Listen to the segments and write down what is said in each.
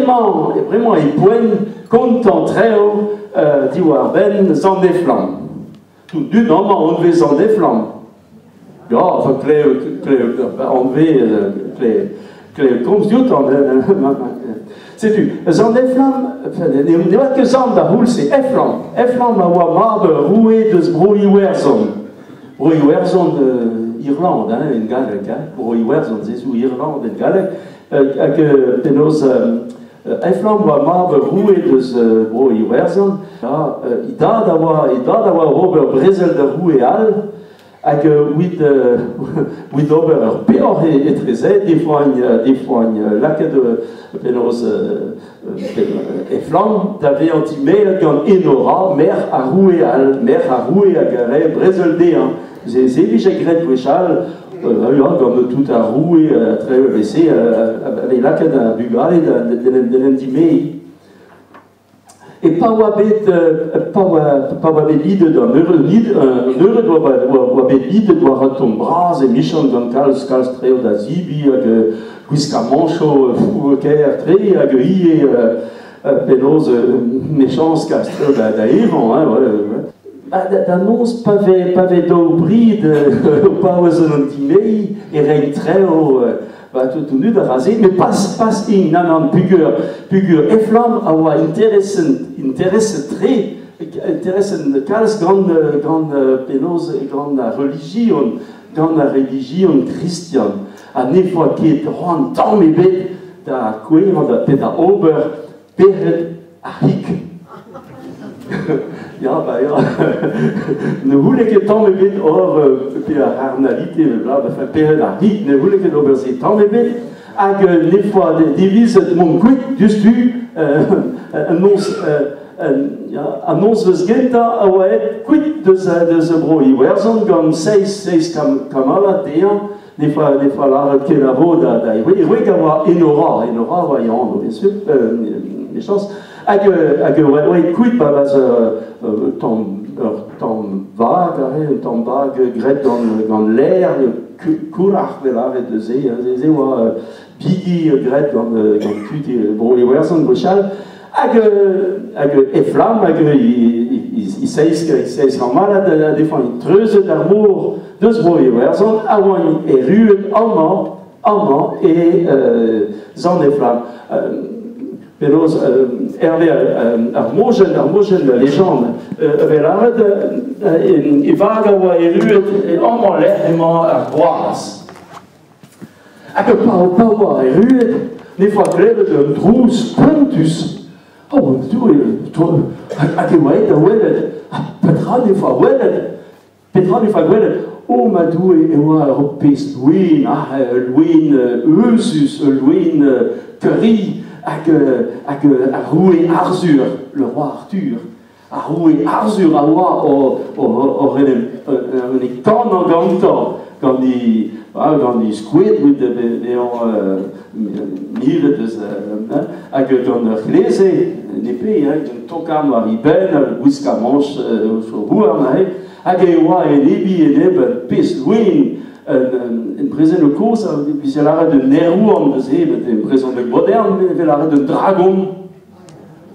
Bremañ, bremañ e poent kontañ traoù diwar-benn Sant Eflamm. Tout dud amañ anvez Sant Eflamm. Ya, enfin, klev, klev, anvez, klev, klev komz dioutañ. Setu, Sant Eflamm, ne oa ket Sant d'ar c'houlz-se, Eflamm. Eflamm a oa mab ur roue deus Bro-Iwerzhon. Bro-Iwerzhon, Irland, hein, en galleg, hein, Bro-Iwerzhon, se zo Irland en galleg, hag penaos Eflamm oa mab ur roue deus Bro-Iwerzhon. E dad a oa, e dad a oa oc'h ober brezel d'ur roue all, hag evit evit ober ur peoc'h etreze, defoagn lakaet penaos Eflamm da vezañ dimezet gant Enora, merc'h ar roue all, merc'h ar roue hag a rae brezel dezhañ. Se se vije graet gwechall, ya, gant tout ar roue traoù evel-se, a vez lakaet ar bugale d'en em dimeziñ. E pa oa bet pa oa bet lidet an eured, an eured oa bet lidet war un ton bras emichañs gant kalz kalz traoù da zebriñ hag gwiskamanchoù kaer-tre hag ivez penaos mechañs kalz traoù da evañ hein, ouais. Ba da noz pa vez pa vez daou brid o paouez en un dimeziñ e reiñ traoù Ba tout an dud a ra se, met pas pas int, nann, nann, pugur, pugur Eflamm a oa interesent, intereset-tre, intereset kalz gant, gant penaos, gant ar relijion, gant ar relijion kristian. Ha ne foa ket c'hoant tamm ebet da kouezhañ da, pe da ober pec'hed ar c'hig. Ya, ba ya. Ne c'houlle ket tamm ebet hor pe ar c'harnalité, bla, enfin, pec'hed ar c'hig, ne c'houlle ket ober se tamm ebet. Hag ne foa divizet mont kuit diouzhtu an noz an nozvezh gentañ a oa aet kuit deus deus bro Iwerzhon gant seizh seizh kamalad dezhañ. Ne foa ne foa lâret kenavo da da e wreg a oa Enora, Enora a oa e anv, bien sûr, mechañs. Hag hag oa kuit ba bas ur tamm ur tamm vag aze, un tamm vag graet gant gant lêr, kourac'h 'vel lâret deus se, se oa bigi graet gant gant tud Bro-Iwerzhon gwechall. Hag hag Eflamm hag e seizh kamalad a defañ treuzet ar mor deus Bro-Iwerzhon a oant erruet amañ amañ e Sant-Eflamm. Penaos hervez ar mojenn, ar mojenn la légende, evel lâret, e vag a oa erruet amañ lec'h emañ ar groaz. Hag pa pa oa erruet, ne foa klevet un trouz spontus. Oh, Doue, hag e oa aet da welet, ha petra ne foa welet? Petra ne foa gwelet? Oh ma Doue, e oa ur pezh loen, ah, ul loen euzhus, ul loen kri, hag, hag ar roue Arzhur, le roi Arthur. Ar roue Arzhur a oa oc'h en em kannañ gantañ gant e, gant e skoed evit bezañ miret eus hag gant ur c'hleze, un épée, hein, un tokarn war e benn, ur gwiskamanch houarn aze, hag e oa enebiñ enep un pezh loen, un brezel kozh, a vije lâret un aerouant neuze, met un brezhoneg modern, e vez lâret un dragon.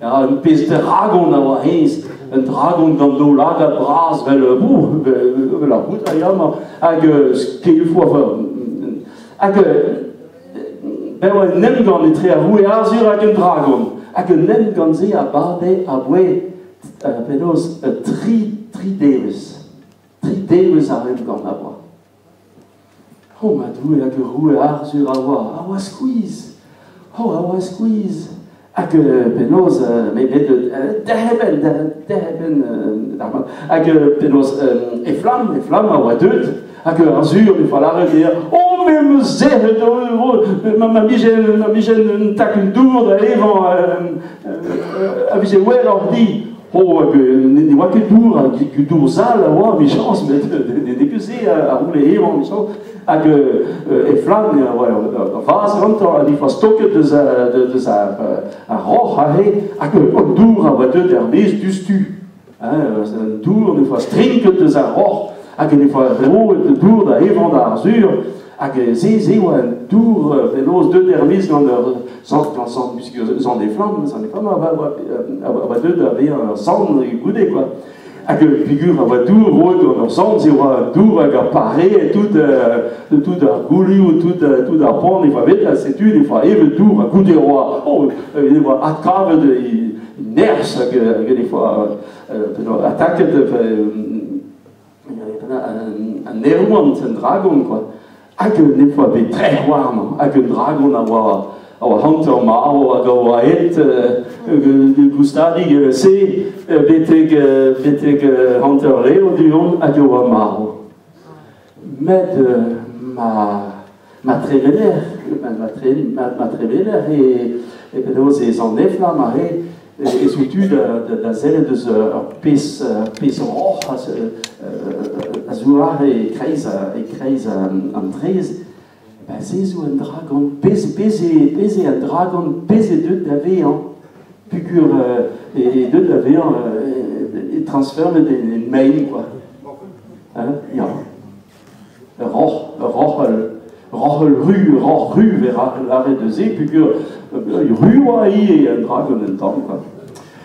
Ya, un pezh dragon a oa hennezh, un dragon gant daoulagad bras 'vel vel ar bout a ya ma hag skeulfoù hag ben oa un emgann etre ar roue Arzhur hag un dragon hag un emgann-se a bade aboe penaos tri tri devezh tri devezh ar emgann a oa. Oh ma Doue, hag ur roue Arzhur a oa, a oa skuizh! Oh, a oa skuizh! Hag penaos, me bet derc'h-e-benn, derc'h-e-benn d'ar mat. Hag penaos, Eflamm, Eflamm a oa deuet, hag Arzhur e oa lâret dezhañ, Oh, me 'm eus sec'hed, ma ma vije ma vije un takenn dour da evañ, a vije gwelloc'h dit. Oh, hag ne oa ket dour, hag dour sall a oa, emichañs, met n'eo ket se a roule evañ, emichañs. Hag Eflamm a oa ur vazh gantañ, ha ne oa stoket deus deus ar roc'h aze, hag an dour a oa deuet er-maez diouzhtu. Hein, an dour ne oa strinket deus ar roc'h, hag ne oa roet dour da evañ da Arzhur. Hag se oa un dour penaos deut er-maez gant ur sant, gant sant, sant Eflamm, sant Eflamm a oa deut da vezañ ur sant goude, quoi. Hag peogwir a oa dour roet gant ur sant, se oa dour hag ar pare tout, tout ar goulioù, tout ar poan e oa bet, ha setu ne oa evet dour, ha goude oa, oh, e oa adkavet e nerzh hag e oa attaket an aerouant, un dragon, quoi. Hag ne oa bet trec'h warnañ, hag un dragon a oa hanter marv hag a oa aet goustadig se betek hanter lev du-hont hag a oa marv. Met ma tremener, ma tremener e penaos e Sant Eflamm aze e zo tu da sellet eus ur pezh roc'h a zo e-kreiz an traezh. Ba se zo un dragon, pezh eo un dragon, pezh eo deuet da vezañ, peogwir eo deuet da vezañ e transfermet en mein, quoi. Hein? Ya. Ur roc'h, ur roc'h ru vez lâret eus se, peogwir ru oa ivez un dragon un tamm, quoi.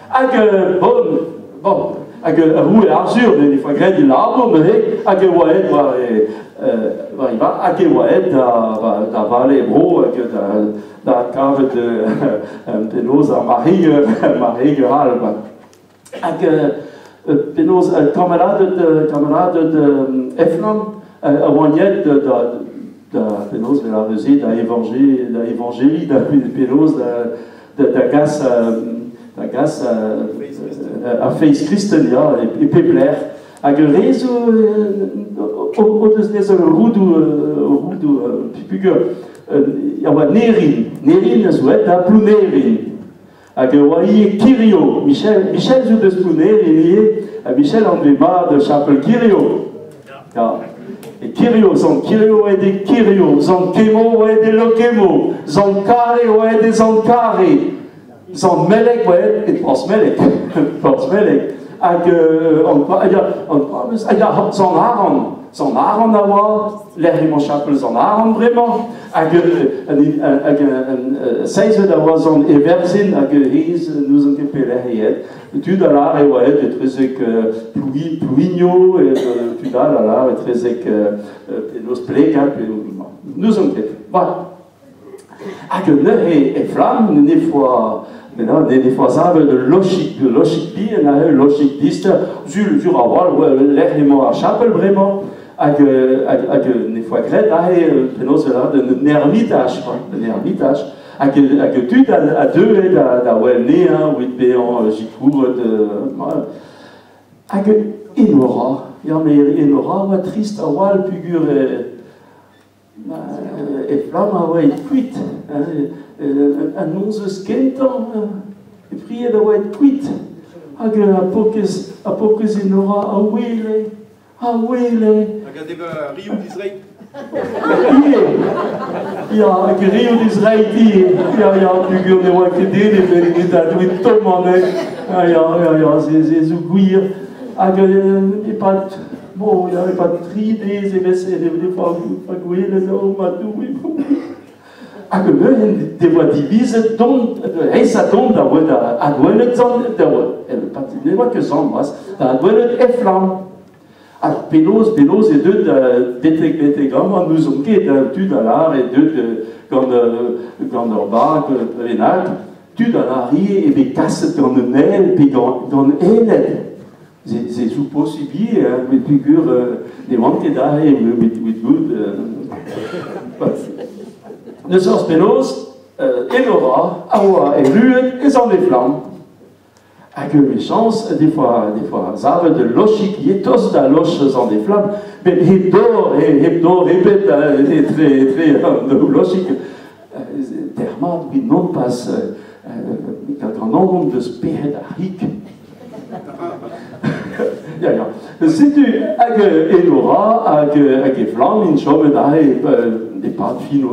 Hag bon, hag ar roue Arzhur ne foa graet e labour neuze, hag e oa aet war e hag e oa aet da vale bro hag da adkavet penaos ar marc'heger all, quoi. Hag penaos kamaraded Eflamm a oa aet da penaos da neuze da evanjeli, da penaos da gas ar feiz kristen, ya, e pep lec'h. Hag ur re zo o deus lez ur roudoù peogwir a oa Nerin a zo aet da Plounerin. Hag e oa ivez Kirio, Michel zo deus Plounerin ivez, ha Michel anvet mat chapel Kirio. Ya. E Kirio, Sant Kirio oa aet e Kirio, Sant Kemo oa aet e Lokemo, Sant Kare oa aet e Sant Kare, Sant Melek oa aet e Porzh-Melek, Porzh-Melek. Hag Sant Aran, Sant Aran a oa, lec'h emañ chapel Sant Aran bremañ, hag seizvet a oa Sant Everzin, hag hennezh n'ouzon ket pelec'h eo aet. Tud a lâr e oa aet etrezek Plouigno, tud all a lâr etrezek penaos Plegat, n'ouzon ket. Voilà. Hag neuze Eflamm ne foa ne foa savet ul lochig bihan aze, ul lochig dister, sur a-walc'h lec'h emañ ar chapel bremañ, hag ne foa graet aze penaos un ermitaj, quoi, un ermitaj. Hag tud a deue da wel anezhañ evit bezañ sikouret. Hag Enora, ya met Enora oa trist a-walc'h peogwir Eflamm a oa aet kuit. An nozvezh kentañ, e pried a oa aet kuit. Hag a pokez Enora a wele, a wele. Hag a deva rioù dizreiñ. Ya, hag rioù dizreiñ ivez. Ya, ya, peogwir ne oa ket den ebet evit adwit tomm anezhe. Ya, ya, se zo gwir. Hag e-pad, bon, ya, e-pad tri deiz e vez e pa gwelet, oh ma Doue. Hag neuze devoa divizet dont, aes dont da welet adwelet sant, ne oa ket sant c'hoazh, da adwelet Eflamm. Alors penaos e deut betek amañ n'ouzomp ket, tud a lâr e deut gant ur bag bennak, tud a lâr ivez e vez kaset gant un ael pe gant aeled. Se zo posubl ivez, met peogwir ne oant ket aze evit goût. N'eus forzh penaos, Enora a oa erruet e Sant Eflamm. Hag emichañs, des fois savet ul lochig ivez, tost da loch Sant Eflamm, met hep dor ebet etre an daou lochig. Termat, evit non pas gant an anv deus pec'hed ar c'hig. Ya, ya. Setu hag Enora hag Eflamm int chomet aze e-pad fin o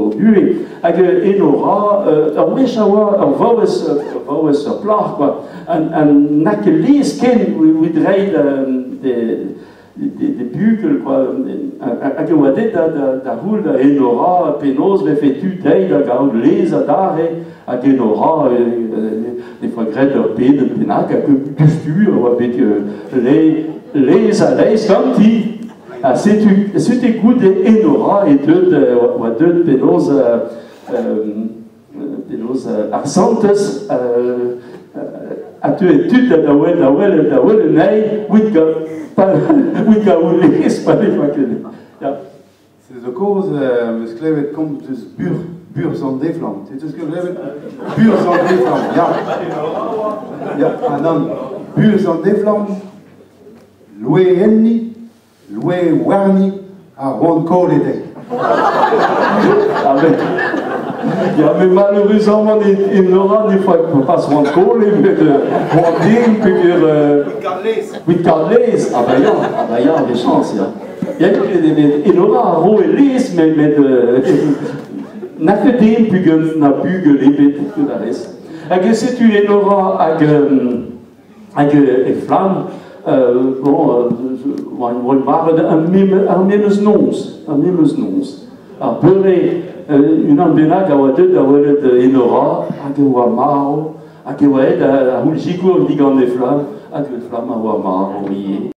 buhez. Hag Enora, ur wech a oa ur vaouez, ur plac'h, quoi. An n'a ket lez ken evit reiñ d'e bugel kwa, hag e oa deuet da c'houl da Enora penaos 'vefe tu dezhi da gaout laezh adarre, hag Enora ne foa graet ur pedenn bennak hag diouzhtu e oa bet laezh a-leizh ganti. Ha setu setu goude Enora e deuet oa deuet penaos penaos ar santez a teue tud da wel da welet da welet anezhi evit kaout laezh pa ne oa ket. Ya. Se zo kaoz em eus klevet komz eus bur burzh an Deflamm. Te 'teus ket klevet? Burzh an Deflamm, ya. Ya, ah nann. Burzh an Deflamm, loe enni, Loe warni ha c'hoant kollet dezhi. Ah mais, ya, mais malheureusement, il n'aura des fois pas c'hoant kollet, met c'hoant din peogwir Evit kaout laezh. Ah bah ya, ah bah ya, des chances, ya. Ya, met Enora a ro e laezh, met, met n'a ket den pugel, na bugel ebet, tout a rez. Hag setu Enora hag Hag e flamm, bon, oa marvet ar memes noz, ar memes noz. Ar beure, unan bennak a oa deuet da welet Enora, hag e oa marv, hag e oa aet da c'houll sikour digant e flamm, hag e flamm a oa marv ivez.